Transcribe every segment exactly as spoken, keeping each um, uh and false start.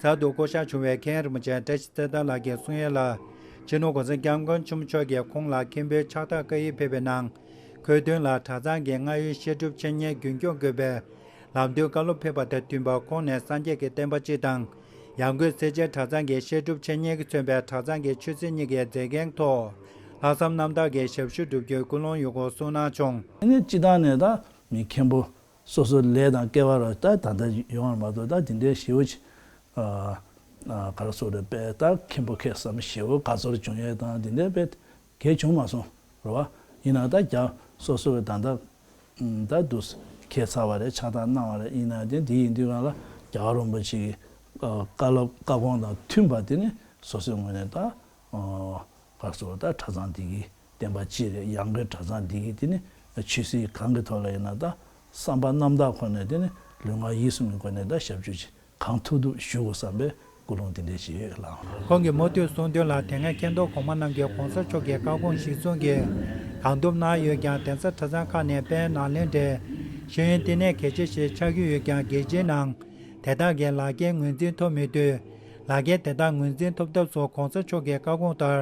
གསར་དུ་བསྐོ་གཞག་བྱུང་བའི་མཁན་རིན་པོ་ཆེ་བཀྲ་ཤིས་ཚེ་ཐར་ལགས་ཀྱིས་གསུང་ཡས་ལ། སྤྱི་ནོར་༸གོང་ས་༸སྐྱབས་མགོན་ཆེན་པོ་མཆོག་གིས་ཁོང་ལ་མཁན་པོའི་ཕྱག་རྟགས་བཀའ་ཡིག་ཕེབས་པའི་ནང་། ཁོའི་མདུན་ལ་གྲྭ་ཚང་གི་སྔ་ཡོད་བཤད་སྒྲུབ་འཆད་ཉན་རྒྱུན་སྐྱོང་དགོས་པའི་ལམ་སྟོན་བཀའ་སློབ་ཕེབས་པ་དང་བསྟུན་པ། ཁོང་ནས་སངས་རྒྱས་ཀྱི་བསྟན་པ་སྤྱི་དང་། ཡང་སྒོས་སེར་བྱེས་གྲྭ་ཚང་གི་བཤད་སྒྲུབ་འཆད་ཉན་གྱིས་མཚོན་པའི་གྲྭ་ཚང་གི་ཆོས་སྲིད་གཉིས་ཀའི་མཛད་འགན་ཐོག་ལྷག་བསམ་རྣམ་དག་གིས་ཞབས་ཞུ་བསྒྲུབ་རྒྱུའི་ཀུན་སློང་ཡོད་སྐོར་གསུངས་གནང་བྱུང་། ཨ་ནི་སྤྱི་བཏང་ནས་ད་མི་མཁན་པོ་སོ་སོའི་ལས་དང་སྐལ་བ་རུ་ད་ད་ལྟ་ཡོང་བར་མ་གཏོགས། ད་དེ་འདྲའི་ཞེ་པོ་ཅིག་ཨ་ཨ་ག་རེ་ཟེར་དགོས་རེད། དཔེ་ད་མཁན་པོ་ཁེ་བཟང་མོ་ཞེ་པོ་དགའ་ཚོར་བྱུང་ཡས་དང་དེ་འདྲའི་དཔེ་གལ་བྱུང་མ་སོང་རེད་བ། ཡིན་ནའང་ད་རྒྱ་སོ་སོ་གི་ད་ལྟ་ད་དུ་ཁས་ཚར་བ་རེད། ཕྱག་རྟགས་གནང་བ་རེད། ཡིན་ནའང་དེ་འདི་ཡིན་དུས་སྒང་ལ་རྒྱལ་བ་རིན་པོ་ཆེ་གི་ཨ་བཀའ་སློབ་བཀའ་དགོངས་དང་མཐུན་པ་དེ་ནི་སོ་སོའི་ངོས་ནས་ད་ཨ་ག་རེ་ཟེར་དགོས་རེད། ད་གྲྭ་ཚང་འདི་གི་བསྟན་པ་སྤྱི་རེད། ཡང་སྒོས་གྲྭ་ཚང་འདི་གི་དེ་ནི་ཆོས་སྲིད་གང་གི་ཐོག་ལ་ཡིན་ན་ད་བསམ་པ་རྣམ་དག་ཁོ་ནས་དེ་ནི་ལུས་ངག་ཡིད་གསུམ་གྱི་སྒོ་ནས་ད་ཞབས་ཞུ་ཅིག་གང་ཐུབ་ཐུབ་ཞུ་དགོས་བསམ་པའི་ཀུན་སློང་དེ་འདྲ་ཞིག་ཡོད་ལགས། ཁོང་གིས་མུ་མཐུད་གསུངས་དོན་ལ། དེ་སྔ་མཁན་ཐོག་གོང་མ་རྣམས་ཀྱིས་༸གོང་ས་མཆོག་གི་བཀའ་དགོངས་གཞིར་བཟུང་གིས་གང་ཐུབ་གནང་ཡོད་ཀྱང་། གདན་ས་གྲྭ་ཚང་ཁག་ནས་དཔལ་ནཱ་ལེནྡྲའི་ཤེས་ཡོན་བསྟི་གནས་གལ་ཆེ་ཞིག་ཆགས་ཀྱི་ཡོད་ཀྱང་། རྒྱལ་སྤྱིའི་ནང་དེ་དག་གི་ལག་འཁྱེར་ངོས་འཛིན་ཐོབ་མེད་དུས། ལག་འཁྱེར་དེ་དག་ངོས་འཛིན་ཐོབ་ཐབས་སུ་༸གོང་ས་མཆོག་གི་བཀའ་དགོངས་ལྟར་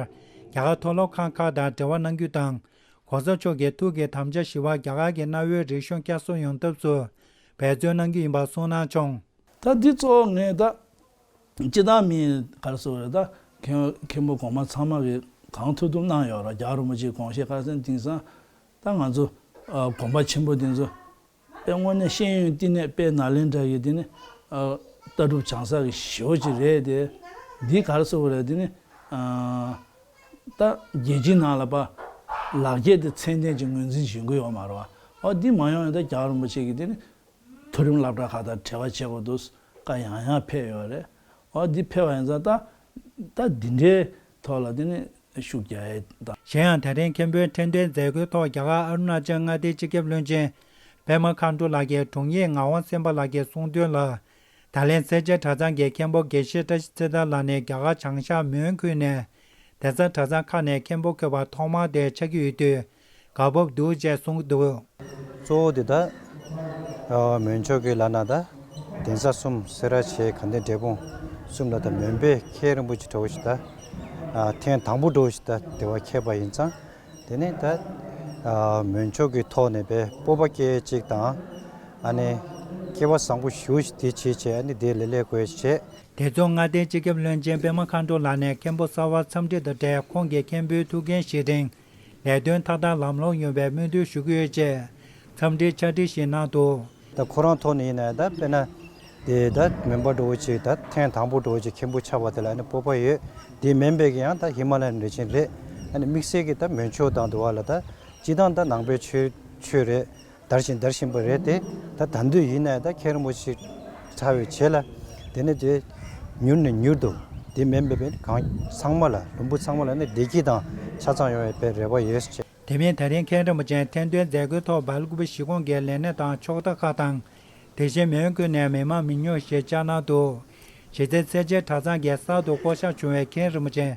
རྒྱ་གར་མཐོ་སློབ་ཁང་ཁག་དང་འབྲེལ་བ་གནང་རྒྱུ་དང་། ༸གོང་ས་མཆོག་གི་ཐུགས་ཀྱི་དམ་བཅའ་བཞི་པ་རྒྱ་གར་གྱི་གནའ་བོའི་རིག་གཞུང་བསྐྱར་གསོ་ཡོང་ཐབས་སུ་འབད་བརྩོན་གནང་རྒྱུ་ཡིན་པ་གསུངས་གནང་བྱུང་། ད་འདི་གཙོ་བོ་ངས་ད་སྤྱི་བཏང་མི་ག་རེ་ཟེར་དགོས་རེད། ད་མཁན་མཁན་པོ་གོང་མ་ཚང་མ་གིས་གང་ཐུབ་ཐུབ་གནང་ཡོད་རེད། རྒྱལ་བ་རིན་པོ་ཆེའི་དགོངས་བཞེད་ཁ་སང་དེང་སང་ད་ང་ཚོ་ཨ་དགོན་པ་ཆེན་པོ་དེ་ཚོ་དཔེ་དངོས་གནས་ཤེས་ཡོན་བསྟི་གནས་དཔལ་ནཱ་ལེནྡྲ་གི་དེ་ནི་ཨ་ལྟ་གྲུབ་བྱང་ས་གི་ཞེ་པོ་ཅིག་རེད་དེ། འདི་ག་རེ་ཟེར་དགོས་རེད། དེ་ནི་ཨ་ད་རྒྱལ་སྤྱིའི་ནང་ལ་ཕར་ལག་འཁྱེར་དེ་ཚད་ལྡན་ཅིག་ངོས་འཛིན་བྱེད་ཀྱི་ཡོད་མ་རེད་བ། ཨ་འདི་མ་ཡོང་ཡང་ད་རྒྱལ་བ་རིན་པོ་ཆེ་གི་དེ་ནི་མཐོ་རིམ་སློབ་གྲྭ་ཁག་དང་འབྲེལ་བ་བྱེད་དགོས་འདུག་བཀའ་ཡང་ཡང་ཕེབས་ཡོད་རེད། ཨ་འདི་ཕེབས་པ་ཡིན་ཙང་ད་ད་འདི་འདྲའི་ཐོག་ལ་དེ་ནི་ཤུགས་རྒྱག་ཡས་དང་། གཞན་ཡང་། ད་རིང་མཁན་པོའི་ཁྲི་འདོན་མཛད་སྒོའི་ཐོག་རྒྱ་གར་ཨ་རུ་ན་ཅལ་མངའ་སྡེའི་སྤྱི་ཁྱབ་བློན་ཆེན་པད་མ་མཁའ་འགྲོ་ལགས་ཀྱི་དྲུང་ཡིག་ངག་དབང་སེམས་དཔའ་ལགས་ཀྱིས་གསུངས་དོན་ལ། ད་ལན་སེར་བྱེས་གྲྭ་ཚང་གི་མཁན་པོ་དགེ་བཤེས་བཀྲ་ཤིས་ཚེ་ཐར་ལགས་ནས་རྒྱ་གར་བྱང་ཤར་མོན་ཁུལ་ནས་གདན་ས་གྲྭ་ཚང་ཁག་ནས་མཁན་པོ་འཁོད་པ་ཐོག་མ་དེ་ཆགས་ཀྱི་ཡོད་དུས་དགའ་སྤོབས་འདུག་ཅེས་གསུངས་འདུག། གཙོ་བོ་དེ་ད་ཨ་མོན་ཕྱོགས་ཀྱི་ལབ་ན་ད་གདན་ས་གསུམ། སེ་ར་བྱེས་དགའ་ལྡན་འབྲས་སྤུངས་གསུམ་ལ་ད་མོན་པའི་མཁན་རིན་པོ་ཆེ་འདྲ་བོ་ཞིག་ད་ཨ་ཐེངས་དང་པོ་འདྲ་བོ་ཞིག་ད་དེ་བ་འཁེལ་བ་ཡིན་ཙང་། དེ་ནས་ད་ཨ་མོན་ཕྱོགས་ཀྱི་ཐོག་ནས་པའི་སྤོབས་པ་སྐྱེ་གཅིག་དང་། ཨ་ནི་སྐལ་བ་བཟང་པོ་ཞེ་པོ་ཞིག་དེ་བྱེད་བྱས། ཨ་ནི་དེ་ལས་ལས་དགོས་བྱས། དེ་མཚུངས་མངའ་སྡེའི་སྤྱི་ཁྱབ་བློན་ཆེན་པད་མ་མཁའ་འགྲོ་ལགས་ནས་མཁན་པོ་གསར་པ་འཚམས་འདྲི་དང་འབྲེལ། ཁོང་གིས་མཁན་པོའི་ཐུགས་འགན་བཞེས་རིང་ལས་དོན་མཐའ་དག་ལམ་ལྷོང་ཡོང་བའི་སྨོན་འདུན་ཞུ་གི་ཡོད་ཅེས་འཚམས་འདྲིའི་ཕྱག་བྲིས་ཤིག་གནང་འདུག། ད་ཁོ་རང་ཐོག་ནས་ཡིན་ན་ད་དཔེར་ན་དེ་ད་མོན་པ་འདྲ་བོ་ཅིག་ད་ཐེངས་དང་པོ་འདྲ་བོ་ཅིག་མཁན་པོ་ཆགས་པ་དེ་ལ་ཨ་ནི་སྤོབས་པ་ཡོད། དེ་མིན་པའི་གི་ཡང་ད་ཧི་མ་ལ་ཡའི་རི་ཆེན་རེད། ཨ་ནི་དམིགས་བསལ་གྱི་ད་མོན་ཕྱོགས་དང་དུ་བ་ལ་ད་སྤྱི་བཏང་ད་ནང་པའི་ཆོས་ཆོས་རེད། དར་ཞིང་དར་བཞིན་པ་རེད་དེ། ད་ད་དུང་ཡིན་ནའི་ད་མཁན་རིན་པོ་ཆེ་དྲག་པའི་རྗེས་ལ་དེ་ནས་དེ་མྱུར་ནས་མྱུར་དུ་དེ་མིན་པའི་གང་ཚང་མ་ལ་ལུམ་བུ་ཚང་མ་ལ་ནི་བདེ་སྐྱིད་དང་ཆ་ཚང་ཡོང་བའི་དཔེ་རེ་བ་ཡོད་ཅེས། དེ་མིན་ད་རིང་མཁན་རིན་པོ་ཆེ་ཐེར་འདོན་མཛད་སྒོའི་ཐོག་སྦེལ་ཀོབ་གཞིས་ཁོངས་ཀྱི་ལས་སྣེ་དང་ཕྱོགས་མཐའ་ཁག་དང་། དེ་བཞིན་མོན་ཁུལ་ནས་མི་མང་མི་ཉུང་ཞིག་བཅར་གནང་འདུག། གཞིས་རྩེ་སེར་བྱེས་གྲྭ་ཚང་གི་གསར་དུ་བསྐོ་གཞག་བྱུང་བའི་མཁན་རིན་པོ་ཆེ་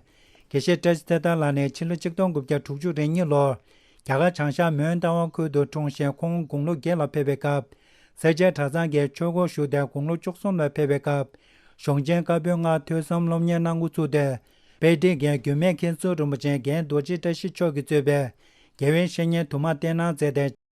དགེ་བཤེས་བཀྲ་ཤིས་ཚེ་ཐར་ལགས་ནི་ཕྱི་ལོ་ཆིག་སྟོང་དགུ་བརྒྱ་དྲུག་ཅུ་རེ་གཉིས་ལོར་རྒྱ་གར་བྱང་ཤར་མོན་རྟ་དབང་ཁུལ་དུ་འཁྲུངས་ཤིང་། ཁོང་དགུང་ལོ་བརྒྱད་ལ་ཕེབས་པའི་སྐབས་སེར་བྱེས་གྲྭ་ཚང་གི་ཆོས་སྒོར་ཞུགས་ཏེ། དགུང་ལོ་བཅུ་གསུམ་ལ་ཕེབས་པའི་སྐབས་གཞུང་ཆེན་བཀའ་པོད་ལྔ་ཐོས་བསམ་སློབ་གཉེར་གནང་འགོ་ཚུགས་ཏེ། དཔལ་ཁྲི་རྒན་འགྱུར་མེད་མཁན་ཟུར་རིན་པོ་ཆེ་རྒན་རྡོ་རྗེ་བཀྲ་ཤིས་མཆོག་གིས་གཙོས་པའི་རྒྱལ་བའི་བཤེས་གཉེན་དུ་མར་བསྟེན་གནང་མཛད་དེ།